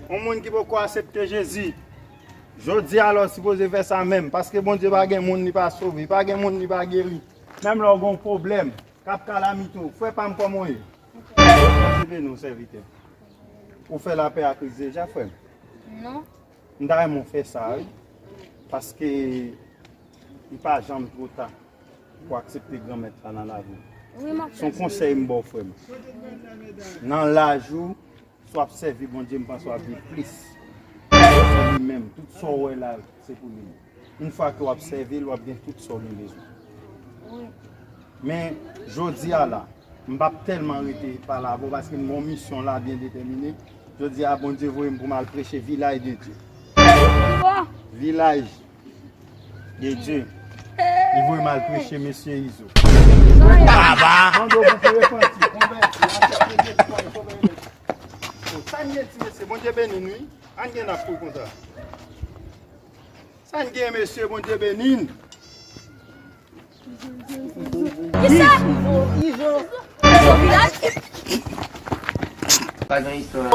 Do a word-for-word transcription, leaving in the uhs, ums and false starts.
Yon moun ki poko aksepte Jezi, jodi a la w sipoze fè sa menm, paske Bondye pa gen moun li pa sove, pa gen moun li pa geri. Menm lè w gen yon pwoblèm k ap kalamite w, frè pa m, kòman w ye? Bondye beni w, sèvitè. Ou fè lapè ak Kris deja, frè m? Non. M ta renmen w fè sa, wi. Paske li pa janm twò ta pou w aksepte Granmèt la nan lavi w. Wi, m ap fè sa. Se yon konsèy m ba w, frè m. Nan laj ou, si w ap sèvi Bondye, m panse w ap viv plis. Se li menm, tout sa w wè la, se pou li menm. Yon fwa ke w ap sèvi l, w ap gen tout sa w gen bezwen. Wi. Men, jodi a la, m p ap tèlman rete pale avè w paske m gen yon misyon la byen detèmine. Jodi a, Bondye voye m pou m al preche vilaj de Dye. Vilaj de Dye. Li voye m al preche mesye Izo. Baba! Mande w pou repanti, konvèti, aksepte Jezi kòm sovè. Sa n gen ti mesye, Bondye beni n wi. Ann gen n ap pou konsa. Sa n gen mesye, Bondye beni n. Kisa? Izo, Izo. Izo vilaj? Pa gen istwa.